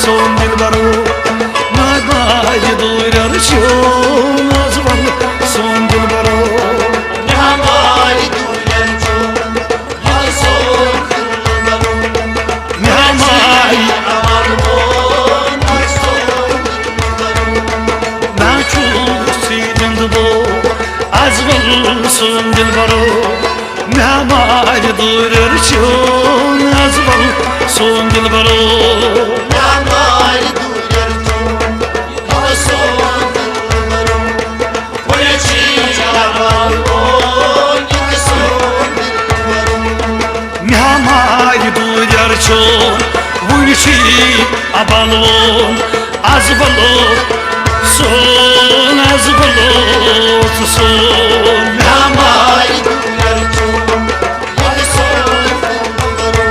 سون دِلبرو۔ مےٚ ہا مایہِ دوٗرٮ۪ر چھُ از ول سون دِلبرو۔ مےٚ ہا مایہِ دوٗرٮ۪ر چھُ از سون دِلبرو۔ مےٚ ہا مایہِ۔ نہ چھُکھ ژٕ یہِ نُنٛدٕ بوے، از ول سون دِلبرو۔ مےٚ ہا مایہِ دوٗرٮ۪ر چھُ از ول سون دِلبرو۔ مےٚ ہا مایہِ دوٗرٮ۪ر چھُ از سون دِلبرو۔ وُنہِ چھُ یی ابل وول از سون دِلبرو۔ مےٚ ہا مایہِ دوٗرٮ۪ر چھُ، وُنہِ چھُ یی ابل وول از ول سون، از ول سون۔ مےٚ ہا مایہِ دوٗرٮ۪ر چھُ، وُنہِ سون دِلبرو۔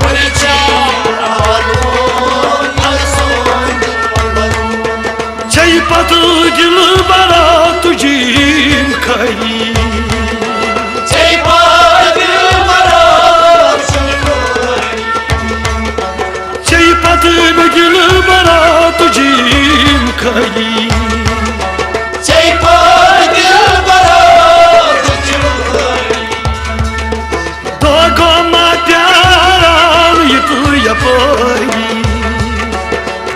وُنہِ چھُ یی ابل وول از سون دِلبرو۔ چھے پتہٕ دِلبرا تُجہِ یِم خٲلی۔ چھے پتہٕ دِلبرا تُجہِ یِم خٲلی۔ چھے پتہٕ مےٚ دِلبرا تُجہِ یِم خٲلی۔ چھے پتہٕ دِلبرا تُجہِ یِم خٲلی۔ دۄہ گوٚو ما پیاران یہِ تہٕ یپٲری۔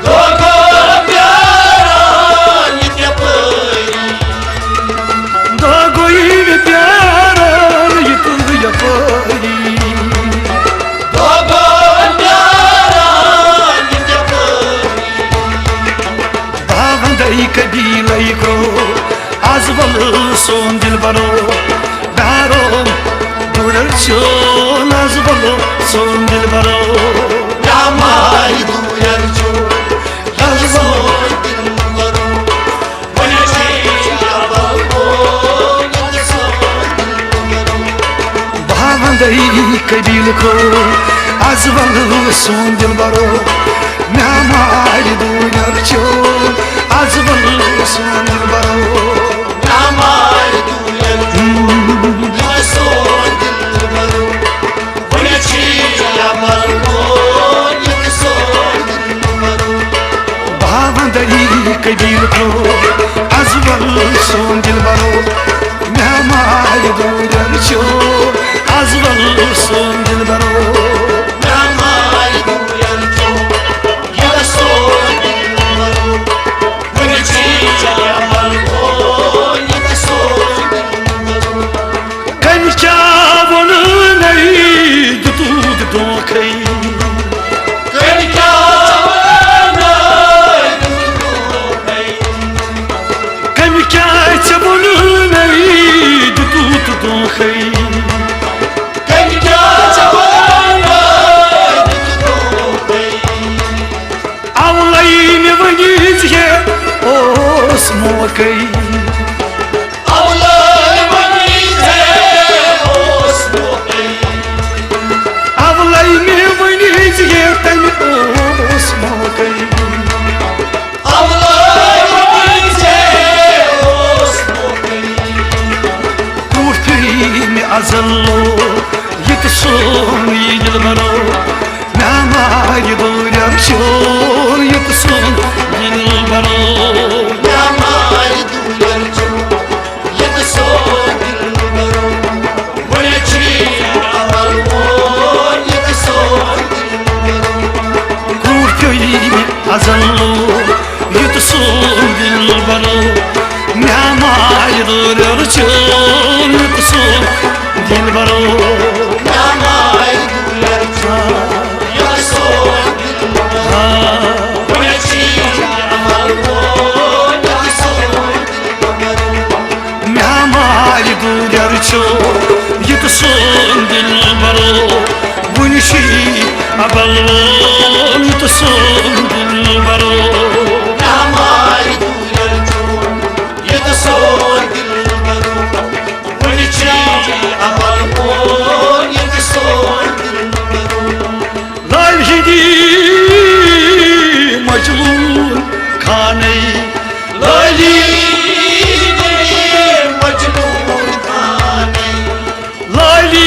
دۄہ گوٚو پیاران یہِ تہٕ یپٲری۔ دۄہ گوٚو یہِ پیاران یہِ تہٕ یپٲری۔ دۄہ گوٚو پیاران یہِ تہٕ یپٲری۔ باوندے قبیلے کو از ول سون دِلبرو۔ ڈارو دُرر چون از ول سون دِلبرو۔ ڈامائی دُرر چون از ول دِلبرو۔ وُنہِ چھُ یہِ ابل وول از سون دِلبرو۔ باوندے قبیلہٕ کو از ول سون دِلبرو۔ مےٚ مارِ دوٗرٮ۪ر چھُ از ول سون دِلبرو۔ مےٚ مارِ دوٗرٮ۪ر چھُ از سون دِلبرو۔ وُنہِ چھُ یَپَر وول یہِ تہِ سون دِلبرو۔ باوندری قبیل تھو از ول سون دِلبرو۔ مےٚ مارِ دوٗرٮ۪ر چھُ از ول سون دِلبرو۔ مےٚ مارِ دوٗرٮ۪ر چھُ یہِ تہِ سون دِلبرو۔ وُنہِ چھُ یَپَر وول یہِ تہِ سون دِلبرو۔ کٔمۍ کیٛاہ ووٚنُے، دیُتُتھ دھوکھَے؟ کٔمۍ کیٛاہ ووٚنُے، دیُتُتھ دھوکھَے؟ کٔمۍ کیٛاہ ژےٚ ووٚنُے، دیُتُتھ دھوکھَے؟ کٔمۍ کیٛاہ ژےٚ ووٚنُے، دیُتُتھ دھوکھَے؟ اولے مےٚ ؤنِتھ ہے اوس موقعے۔ اولے ؤنِتھ ہے اوس موقعے۔ اولے مےٚ ؤنِتھ ہے تَمہِ اوس موقعے۔ اولے ؤنِتھ ہے اوس موقعے۔ ٹوٹھ پیٚیہِ مےٚ ازل لوگ یہِ تہِ سون یہِ دِلبرو۔ مےٚ مارِ دوٗرٮ۪ر چھُ یہِ تہِ سون دِلبرو۔ مےٚ مارِ دوٗرٮ۪ر چھُ یہِ تہِ سون دِلبرو۔ وُنہِ چھُ یَپَر وول یہِ تہِ سون دِلبرو۔ کوٗر پیٚیہِ مےٚ ازل لوگ یہِ تہِ سون دِلبرو۔ مےٚ مارِ دوٗرٮ۪ر چھُ یہِ تہِ سون دِلبرو۔ مےٚ مارِ دوٗرٮ۪ر چھُ یہِ تہِ سون دِلبرو۔ وُنہِ چھُ یَپَر وول یہِ تہِ سون دِلبرو۔ مےٚ مارِ دوٗرٮ۪ر چھُ یہِ تہِ سون دِلبرو۔ وُنہِ چھُ یہِ ابل وول یہِ تہِ سون دِلبرو۔ مےٚ مارِ دوٗرٮ۪ر چھُ یہِ تہِ سون دِلبرو۔ وُنہِ چھُ یہِ ابل وول یہِ تہِ سون دِلبرو۔ لالہِ ہِنٛدِ مجنوٗن خانَے۔ لالہِ ہِنٛدِ مجنوٗن خانَے۔ لالہِ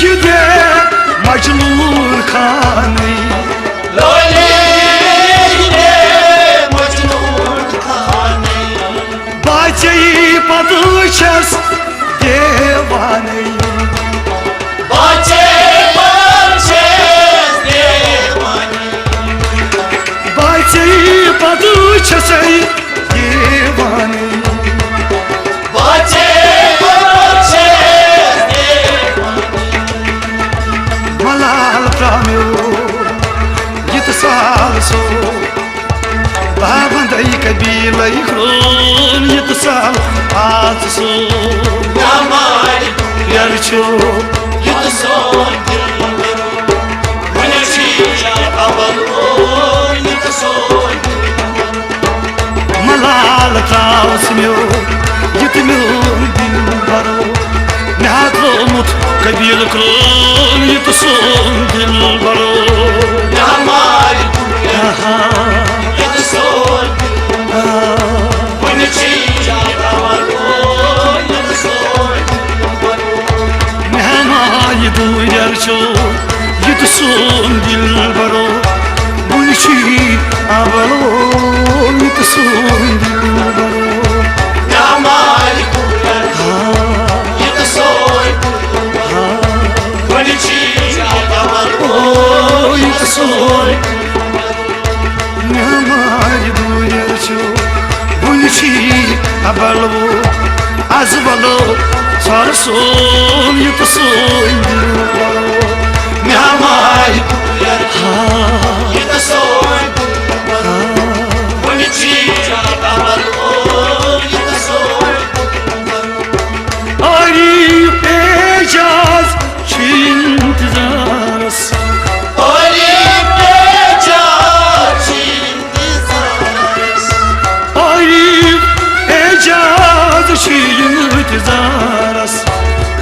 ہِنٛدِ مجنوٗن خانَے۔ لالہِ ہِنٛدِ مجنوٗن خانَے۔ بہٕ ژےٚ پتہٕ چھَس دیوانَے۔ بہٕ ژےٚ پتہٕ چھَس دیوانَے۔ بہٕ ژےٚ پتہٕ چھَسَے دیوانَے۔ بہٕ ژےٚ پتہٕ چھَس دیوانَے۔ ملال ترٛاو مےٚ یہِ تہِ سال سو۔ باوندے قبیلے کرون یہِ تہِ سال آز سو۔ مےٚ مارِ دوٗرٮ۪ر چھُ یہِ تہِ سون دِلبرو۔ وُنہِ چھُ یہِ ابل وول یہِ تہِ سون دِلبرو۔ ملال ترٛاوس میون یہِ تہِ میون دِلبرو۔ مےٚ ہا ترٛوومُت قبیلہٕ کرون یہِ تہِ سون دِلبرو۔ مےٚ مارِ دوٗرٮ۪ر آہا۔ یہِ تہِ سون دِلبرو۔ وُنہِ چھُ یہِ ابل وول یہِ تہِ سون دِلبرو۔ مےٚ مارِ دوٗرٮ۪ر چھُ یہِ تہِ سون دِلبرو۔ وُنہِ چھُ یہِ ابل وول یہِ تہِ سون دِلبرو۔ مےٚ مارِ دوٗرٮ۪ر چھُ یہِ تہِ سون دِلبرو۔ وُنہِ چھُ یہِ ابل وول یہِ تہِ سون دِلبرو۔ مےٚ مارِ دوٗرٮ۪ر چھُ وُنہِ چھُ یہِ ابل وول۔ از ولو سر سون یہِ تہِ سون دِلبرو۔ مےٚ مارِ دوٗرٮ۪ر چھُ یہِ تہِ سون دِلبرو۔ وُنہِ چھُ یہِ ابل وول یہِ تہِ سون دِلبرو۔ عارف اعجاز چھُ انتظارس۔ عارف اعجاز چھُ انتظارس۔ عارف اعجاز چھُ انتظارس۔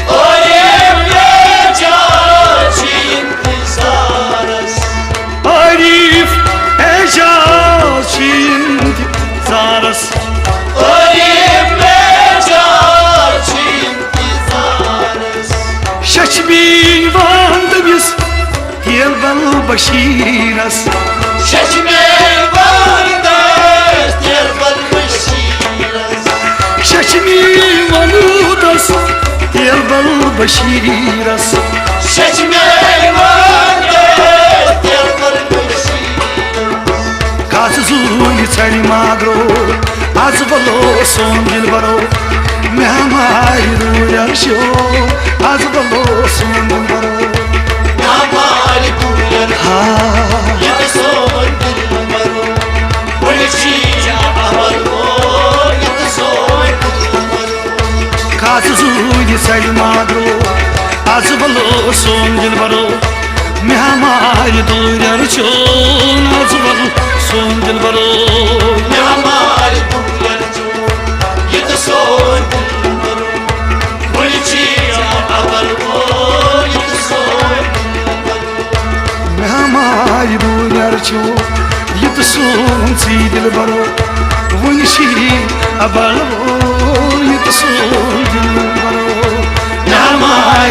عارف اعجاز چھُ انتظارس۔ عارف بشیرس۔ شچمی وانودس تیل بل بشیرس۔ شچمی وانودس تیل بل بشیرس۔ شچمی وانودس تیل بل بشیرس۔ کس زوی ژھرِ مادرو، از ولو سون دلبرو، مہمار رویل شو، از ولو سون دلبرو۔ مہمار رویل ہا۔ یتھ سون دلبرو، بڑی چیز عمل او، یتھ سون دلبرو۔ کس زوی ژھرِ مادرو، از ولو سون دلبرو، مہمار دوریل چون، از ول سون دلبرو۔ مہمار دوریل چون، یتھ سون دلبرو، بڑی چیز عمل او، یتھ سون دلبرو۔ مہمار دوریل چون، یتھ سون سی دلبرو، ونشی ابل او، یتھ سون دلبرو۔ مہمار